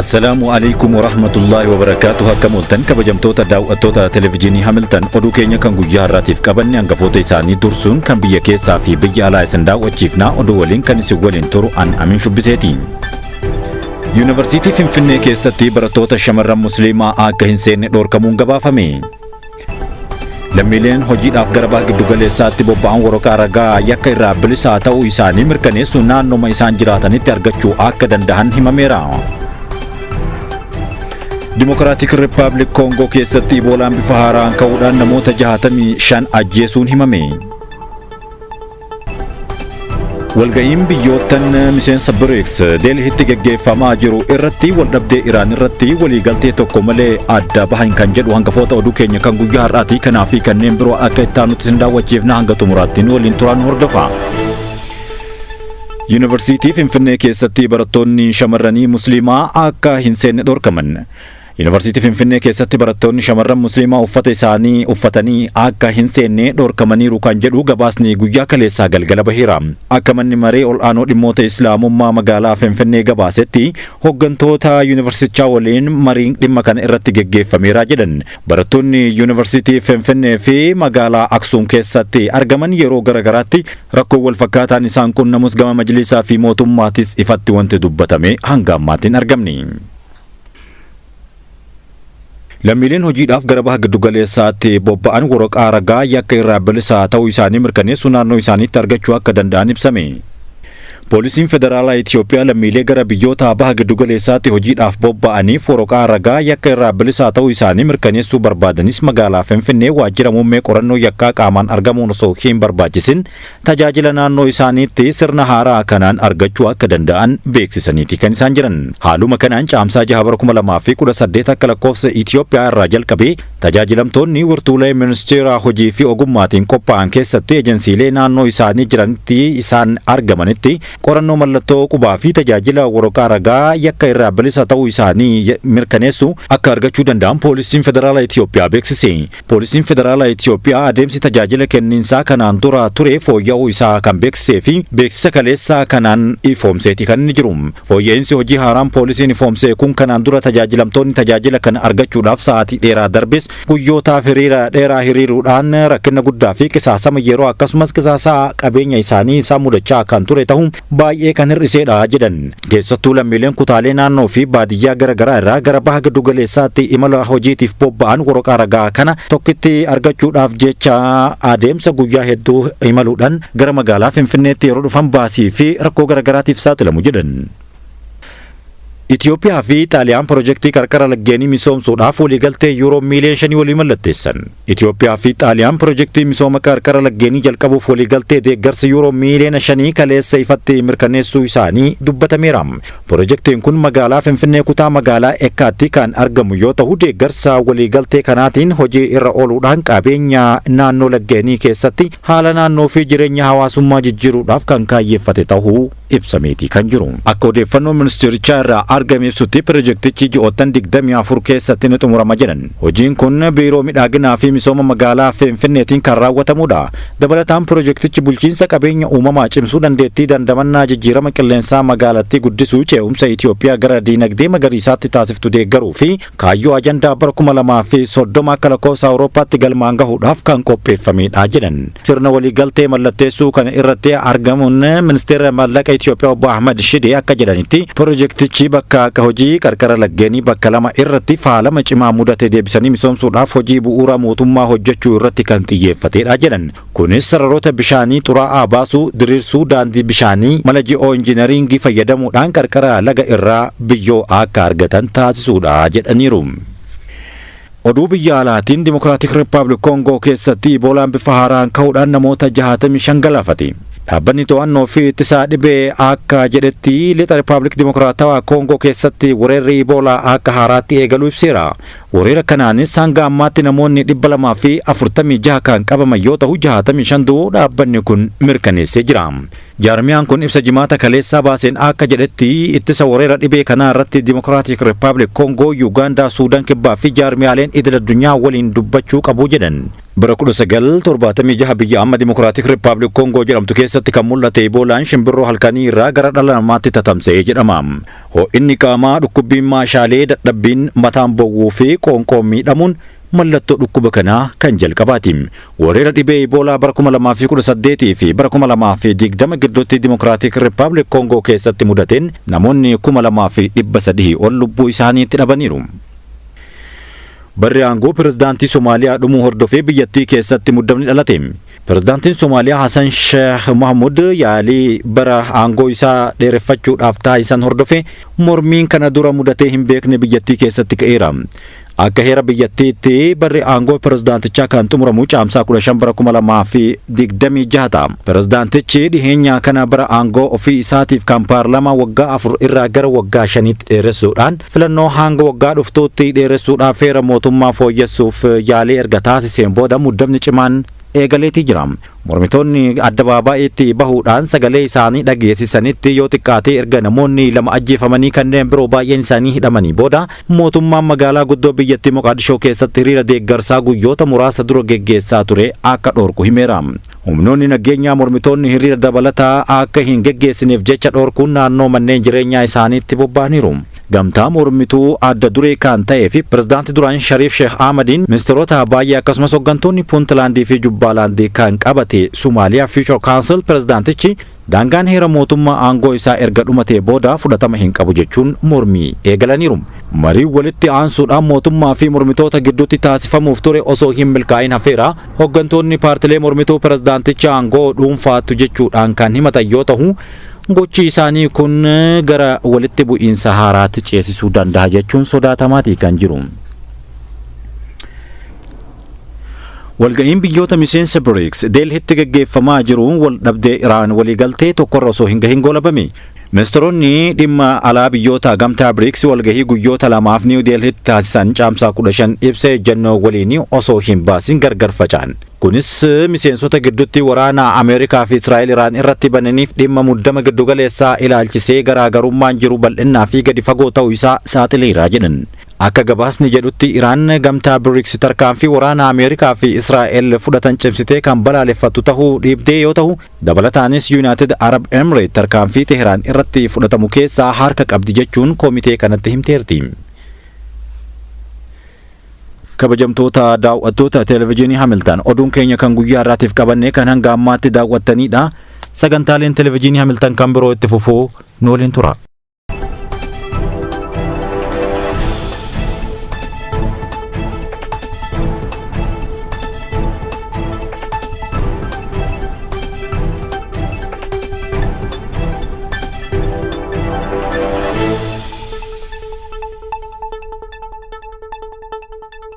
Assalaamu alaikum warahmatullaahi wabarakaatuh. Akkam ooltan kabajamtoota daawwattoota televijiinii Hamilton, oduu keenya kan guyyaa har'aatiif qabanne hangafoota isaanii dursuun kan biyya keessaa fi biyya alaa isin daawwachiifnaa. Oduu waliin kan isin waliin turu an Amin Shubbiseeti. Yuunivarsiitii Finfinnee keessatti barattoota shamarran Musliimaa akka hin seenne dhorkamuun gabaafame. Lammiileen hojiidhaaf gara baha giddugaleessaatti bobba'an waraqaa ragaa yakka irraa bilisaa ta'uu isaanii mirkaneessuun naannoma isaan jiraatanitti argachuu akka danda'an himameera. Dimokiraatik Rippaabilik Koongoo keessatti Iboolaan bifa haaraan ka'uudhaan namoota 65 ajjeesuun himame. Walga'iin biyyoottan miseensa BRICS Deelhitti geggeeffamaa jiru irratti waldhabdee Iraan irratti waliigaltee tokko malee adda bahan kan jedhu hangafoota oduu keenya kan guyyaa har'aati. Kanaa fi kanneen biroo akka itti aanutti isin daawwachiifna, hanga xumuraatti nu waliin turaan hordofa. Yuunivarsiitii Finfinnee keessatti barattoonni shamarranii Musliimaa akka hin seenne dhorkaman. Yuunivarsiitii Finfinnee keessatti barattoonni shamarran Musliimaa uffata isaanii uffatanii akka hin seenne dhorkamaniiru kan jedhu gabaasni guyyaa kaleessaa galgala baheera. Akka manni maree ol'aanoo dhimmoota Islaamummaa magaalaa Finfinnee gabaasetti, hooggantoota yuunivarsiitichaa waliin mariin dhimma kana irratti geggeeffameera jedhan. Barattoonni Yuunivarsiitii Finfinnee fi magaalaa Aksuum keessatti argaman yeroo garaagaraatti rakkoo wal fakkaataan isaan qunnamus, gama majlisaa fi mootummaatis ifatti wanti dubbatame hanga ammaatti hin argamne. Lammiileen hojiidhaaf gara baha giddugaleessaatti bobba'an waraqaa ragaa yakka irraa bilisaa ta'uu isaanii mirkaneessuu naannoo isaaniitti argachuu akka danda'an ibsame. Poolisiin Federaalaa Itiyoophiyaa lammiilee gara biyyoota baha giddugaleessaatti hojiidhaaf bobba'aniif waraqaa ragaa yakka irraa bilisaa ta'uu isaanii mirkaneessuu barbaadanis magaalaa Finfinnee waajjira muummee qorannoo yakkaa qaamaan argamuun osoo hin barbaachisin tajaajila naannoo isaaniitti sirna haaraa kanaan argachuu akka danda'an beeksisaniiti kan isaan jiran. Haaluma kanaan Caamsaa 6 bara 2018 akka lakkoofsa Itiyoophiyaa irraa jalqabee tajaajilamtoonni wirtuulee ministeera hojii fi ogummaatiin qophaa'an keessatti ejensiilee naannoo isaanii jiranitti isaan argamanitti qorannoo mallattoo qubaa fi tajaajila waraqaa ragaa yakka irraa bilisa ta'uu isaanii mirkaneessu akka argachuu danda'an Poolisiin Federaalaa Itiyoophiyaa beeksise. Poolisiin Federaalaa Itiyoophiyaa adeemsi tajaajila kenniinsaa kanaan dura ture fooyya'uu isaa kan beeksisee fi beeksisa kaleessaa kanaan ifoomseeti kan inni jiru. Fooyya'insi hojii haaraan poolisiin ifoomsee kun kanaan dura tajaajilamtoonni tajaajila kana argachuudhaaf sa'aatii dheeraa darbis guyyootaaf hiriira dheeraa hiriiruudhaan rakkina guddaa fi qisaasama yeroo akkasumas qisaasaa qabeenya isaanii isaan mudachaa kan ture ta'uu baay'ee kan hir'iseedha jedhan. Keessattuu lammiileen kutaalee naannoo fi baadiyyaa gara garaa irraa gara baha giddugaleessaatti imala hojiitiif bobba'an waraqaa ragaa kana tokkitti argachuudhaaf jecha adeemsa guyyaa hedduu imaluudhaan gara magaalaa Finfinneetti yeroo dhufan baasii fi rakkoo gara garaatiif saaxilamu jedhan. Itiyoophiyaa fi Xaaliyaan pirojektii qarqara laggeenii misoomsuudhaaf waliigaltee yuuroo miiliyoona 5 walii mallatteessan. Itiyoophiyaa fi Xaaliyaan pirojektii misooma qarqara laggeenii jalqabuuf waliigaltee deeggarsa yuuroo miiliyoona 5 kaleessa ifatti mirkaneessuu isaanii dubbatameera. Pirojektiin kun magaalaa Finfinnee kutaa magaalaa Ekkaatti kan argamu yoo ta'u, deeggarsa waliigaltee kanaatiin hojii irra ooluudhaan qabeenya naannoo laggeenii keessatti haala naannoo fi jireenya hawaasummaa jijjiiruudhaaf kan kaayyeeffate ta'uu ibsameeti kan jiru. Akka odeeffannoo ministeerichaa irraa argame ibsutti, pirojektichi ji'oottan 24 keessatti ni xumurama jedhan. Hojiin kun biiroo midhaaginaa fi misooma magaalaa Finfinneetiin kan raawwatamudha. Dabalataan pirojektichi bulchiinsa qabeenya uumamaa cimsuu, dandeettii dandamannaa jijjiirama qilleensaa magaalattii guddisuu, ce'umsa Itiyoophiyaa gara diinagdee magariisaatti taasiftu deeggaruu fi kaayyoo ajandaa bara 2030 akka lakkoofsa Awurooppaatti galmaan gahuudhaaf kan qopheeffamedha jedhan. Sirna waliigaltee mallatteessuu kana irratti argamuun ministeera maallaqa Itiyoophiyaa obbo Ahmad Shidee akka jedhanitti, pirojektichi bakka akka hojii qarqara laggeenii bakka lama irratti faalama cimaa mudate deebisanii misoomsuudhaaf hojii bu'uura mootummaa hojjechuu irratti kan xiyyeeffatedha jedhan. Kunis sararoota bishaanii xuraa'aa baasuu, diriirsuu daandii bishaanii, mala ji'oo injiinaringii fayyadamuudhaan qarqara laga irraa biyyoo akka argatan taasisuudha jedhaniiru. Oduu biyya alaatiin Dimokiraatik Rippaabilik Koongoo keessatti Iboolaan bifa haaraan ka'uudhaan namoota 65 galaafate. Dhaabbanni to'annoo fi ittisaa dhibee akka jedhetti, lixa Rippaabilik Dimokiraatawaa Koongoo keessatti weerarri Iboolaa akka haaraatti eegaluu ibseera. Weerara kanaanis hanga ammaatti namoonni 246 kan qabaman yoo ta'u, 65 du'uu dhaabbanni kun mirkaneessee jira. Jaarmiyaan kun ibsa Jimaata kaleessaa baaseen akka jedhetti, ittisa weerara dhibee kanaa irratti Dimokiraatik Rippaabilik Koongoo, Yuugaandaa, Suudaan Kibbaa fi jaarmiyaaleen idil addunyaa waliin dubbachuu qabu jedhan. Bara 1976 biyya amma Dimokiraatik Rippaabilik Koongoo jedhamtu keessatti kan mul'ate Iboolaan shimbirroo halkanii irraa gara dhala namaatti tatamsa'ee jedhama. Ho'inni qaamaa, dhukkubbiin maashaalee, dadhabbiin, mataan bowwuu fi qoonqoon miidhamuun mallattoo dhukkuba kanaa kan jalqabaati. Weerara dhibee Iboolaa bara 2018 fi bara 2020 gidduutti Dimokiraatik Rippaabilik Koongoo keessatti mudateen namoonni 2300 ol lubbuu isaaniitti dhabaniiru. Barri aangoo pirezidaantii Somaaliyaa dhumuu hordofee biyyattii keessatti muddamni dhalate. Pirezidaantiin Somaaliyaa Hassan Sheekh Mahmud yaalii bara aangoo isaa dheereffachuudhaaf taasisan hordofee mormiin kana dura mudatee hin beekne biyyattii keessatti ka'eera. Akka heera biyyattiitti barri aangoo pirezidaantichaa kan xumuramu Caamsaa 15 bara 2026 ta'a. Pirezidaantichi dhiheenyaa kana bara aangoo ofii isaatiif kan paarlaamaa waggaa 4 irraa gara waggaa 5tti dheeressuudhaan filannoo hanga waggaa dhuftuutti dheeressuudhaaf heera mootummaa fooyyessuuf yaalii erga taasiseen booda muddamni cimaan eegaleetii jira. Mormitoonni addabaaba'iitti bahuudhaan sagalee isaanii dhageessisanitti yoo xiqqaate erga namoonni 2 ajjeefamanii kanneen biroo baay'een isaanii hidhamanii booda, mootummaan magaalaa guddoo biyyattii Moqaadishoo keessatti hiriira deeggarsaa guyyoota muraasa dura geggeessaa ture akka dhorku himeera. Humnoonni nageenyaa mormitoonni hiriira dabalataa akka hin geggeessineef jecha dhorkuun naannoo manneen jireenyaa isaaniitti bobba'aniiru. Gamtaa mormituu adda duree kan ta'ee fi pirezidaantii duraan Shariif Sheekh Ahmadiin, ministeerota baay'ee akkasumas hooggantoonni Puuntlaandii fi Jubbaalaandii kan qabate Somaaliyaa Future Council, pirezidaantichi daangaan heera mootummaa aangoo isaa erga dhumatee booda fudhatama hin qabu jechuun mormii eegalaniiru. Marii walitti aansuudhaan mootummaa fi mormitoota gidduutti taasifamuuf ture osoo hin milkaa'in hafeera. Hooggantoonni paartilee mormituu pirezidaanticha aangoo dhuunfaattu jechuudhaan kan himatan yoo ta'u, gochi isaanii kun gara walitti bu'iinsa haaraatti ceesisuu danda'a jechuun sodaatamaatii kan jiru. Walga'iin biyyoota miseensa BRICS Deelhitti gaggeeffamaa jiru wal dhabdee Iraan waliigaltee tokkorra osoo hin gahin goolabame. Ministeeronni dhimma alaa biyyoota gamtaa BRICS walgahii guyyoota lamaaf Niiw Deelhitti taasisan Caamsaa 15 ibsa ejjennoo waliin osoo hin baasin gargar faca'an. Kunis miseensota gidduutti waraana Ameerikaa fi Israa'el Iraan irratti bananiif dhimma muddama giddugaleessaa ilaalchisee garaagarummaan jiru bal'innaa fi gadi fagoo ta'uu isaa saaxileera jedhan. Akka gabaasni jedhutti, Iraan gamtaa BRICS tarkaanfii waraana Ameerikaa fi Israa'el fudhatan cimsitee kan balaaleffattu ta'uu dhiibdee yoo ta'u, dabalataanis United Arab Emirates tarkaanfii Teheraan irratti fudhatamu keessaa harka qabdi jechuun koomitee kanatti himteerti. Kabajamtoota daawwattoota televezyiinii Hamilton, oduun keenya kan guyyaa irraatiif qabanne kan hanga ammaatti daawwattanidha. Sagantaaleen televezyiinii Hamilton kan biroo itti fufuu nu waliin tura.